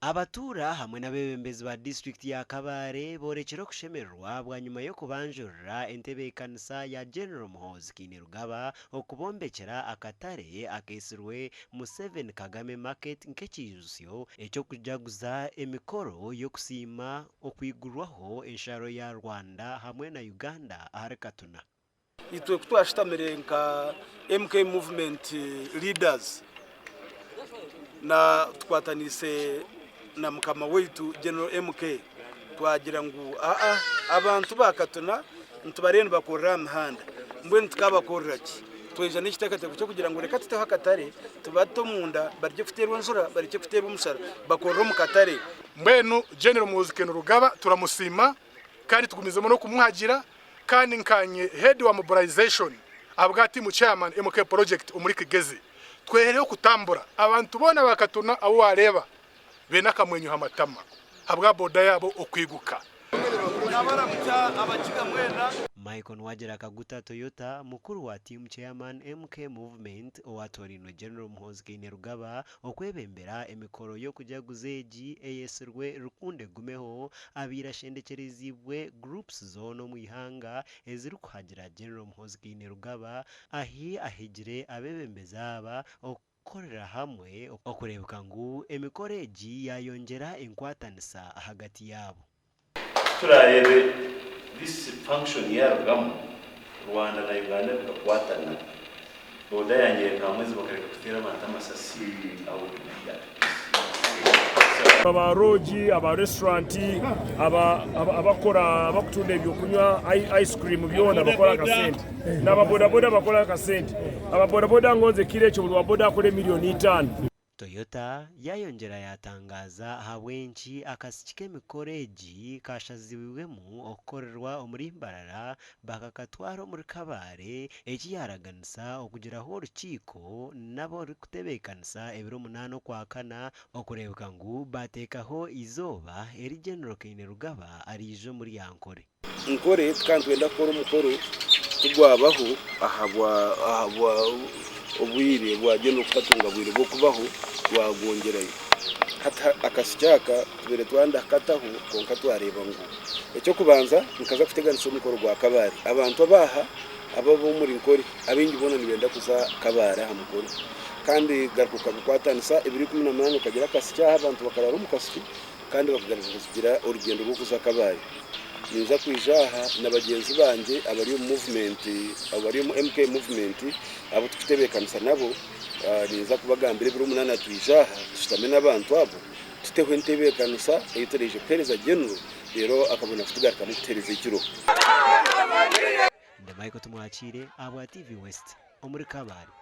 Abatuura hamwe n'abeebembezi ba disiturikiti ya Kabale boorekire okushemererwa bwanyima y'okubanjurira entebeekanisa ya General Muhoozi Kainerugaba okubombekyera akatare akeetsirwe Museveni Kagame Market nk'ekiijutsyo eky'okujaguza emikoro y'okusiima okwigurwaho ensharo ya Rwanda hamwe na Uganda ahari Katuna. Itwe ku twashutamire nka MK Movement leaders na tukwataniise na mukama waitu General MK twagira ngu aa abantu ba Katuna nitubareeba nibakorera aha mihanda mbwenu tukabakorera ki? Twaija n'ekiteekateeko ky'okugira ngu reka tuteho akatare tubate omunda barekye kuteerwa enjura barekye kuteerwa omushana bakorere omu katare. Mbwenu General Muhoozi Kainerugaba turamusiima kandi tugumizemu n'okumuhagira kandi nkanye head wa mobilization ahabwa team chairman MK project omuri Kigezi twehereyo kutambura abantu boona ba Katuna abu wareeba beine akamwenyo ha matama ahabwa boda yabo okwiguka. Michael Nwagira Kaguta Toyota, mukuru wa Team Chairman MK Movement owatorainwe General Muhoozi Kainerugaba okwebembera emikoro y'okujaguza egi eyetsirwe Rukundo Egumeho abaire ashendekyereziibwe groups zoona omu ihanga ezirikuhagira General Muhoozi Kainerugaba ahi ahigire abeebembezi aba okukorera hamwe okureebeka ngu emikoro egi yaayongyera enkwatanisa ahagati yaabo. Ku turaareebe this function yaarugamu, Rwanda na Uganda bikakwatana, boda yangye Kamwezi bakareka kuteera abantu amasasi, I would be at peace. Aba lodge, aba restaurant, abakora abakutunda ebyokunywa, ice cream byona bakora akasente. N'aba bodaboda bakora akasente. Aba bodaboda ngonze kiro ekyo buri wa boda akore milioni itaano. Toyota yaayongyera yaatangaaza ahabw'enki akasiki k'emikoro egi kaashazibwemu okukorerwa omuri Mbarara bakakatwara omuri Kabale eki yaaraganisa okugiraho orukiiko n'abarikutebeekanisa ebiro munaana Okwakana okureebeka ngu baateekaho eizooba eri General Kainerugaba araije omuri Ankore. Nkore tukaba nitwenda kukora omukoro tigwabaho ahabwa obwire bwagyenda okutatunga bwire bw'okubaho twagwongyerayo. Hati akasiki aka tubaire twayenda kukataho kwonka twareeba ngu eky'okubanza nikaza kuteganisa omukoro gwa Kabale. Abantu ab'aha ab'omuri Nkore abaingi boona nibenda kuza Kabale aha mukoro kandi garuka okabikwatanisa ebiro 18 okagira akasiki aha abantu bakaraara omu kasiki. kandi bakagaruka kugira orugyendo rw'okuza Kabale. Ninza kwija aha na bagyenzi bangye abari omu movement, abari omu MK movement abu turikutebeekanisa nabo, ninza kubagambira ebiro munaana twije aha tushutame n'abantu abo tuteho entebeekanisa ei turaije kuheereza General reero akabona kutugarukamu kutuheereza ekiro. Ndi Michael Tumwakiire ahabwa TV West omuri Kabale.